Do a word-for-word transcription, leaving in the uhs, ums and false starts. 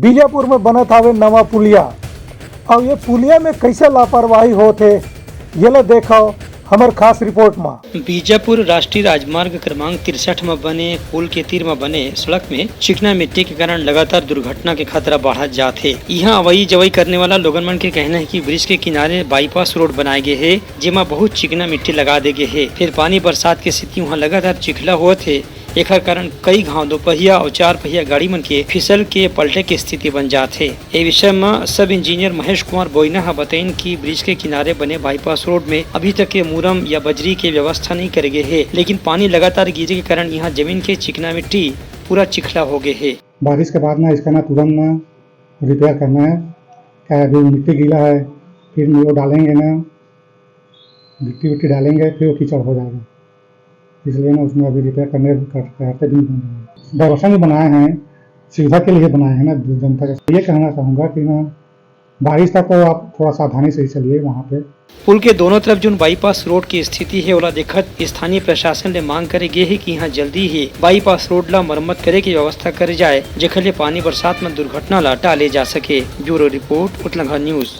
बीजापुर में बनत हावे नवा पुलिया, अउ ये पुलिया में कैसे लापरवाही होत हे, ये ला देखो हमर खास रिपोर्ट में। बीजापुर राष्ट्रीय राजमार्ग क्रमांक तिरसठ म बने पुल के तीर म बने सड़क में चिकना मिट्टी के कारण लगातार दुर्घटना के खतरा बढ़त जात हे। इहां अवई जवई करने वाला लोगन मन के कहना हे कि ब्रिज के किनारे बाईपास रोड बनाए गे हे, जेमा बहुत चिकना मिट्टी लगा दे गे हे। फिर पानी बरसात के स्थिति उहां लगातार चिखला होत हे। एखर कारण कई घांव दो पहिया अउ चार पहिया गाड़ी मन के फिसल के पलटे के स्थिति बन जात हे। ए विषय म सब इंजीनियर महेश कुमार बोइना ह बतइन कि ब्रिज के किनारे बने बाईपास रोड में अभी तक के मुरम या बजरी के व्यवस्था नइ करे गे हे, लेकिन पानी लगातार गिरे के कारण इहां जमीन के चिकना मिट्टी पूरा चिखला हो गे हे। बारिश के बाद ना इसका ना तुरंत ना रिपेयर करना है, क्या है, अभी मिट्टी गीला है, फिर वो डालेंगे ना, गिट्टी विट्टी डालेंगे, फिर वो कीचड़ हो जाएगा। इसलिए ना उसमें अभी रिपेयर करने करते भी नहीं है। डाइवर्शन भी बनाए हैं, सुविधा के लिए बनाए हैं ना जनता का। ये कहना चाहूँगा कि ना बारिश था तो आप थोड़ा सावधानी से ही चलिए वहाँ पे। पुल के दोनों तरफ जोन बाईपास रोड की स्थिति हे, ओला देखत स्थानीय प्रशासन ले मांग करे गे हे कि इहां जल्दी ही बाईपास रोड ला मरम्मत करे के व्यवस्था करे जाए, जेखर ले पानी बरसात में दुर्घटना ला टाले जा सके। Bureau report, Utlangha news.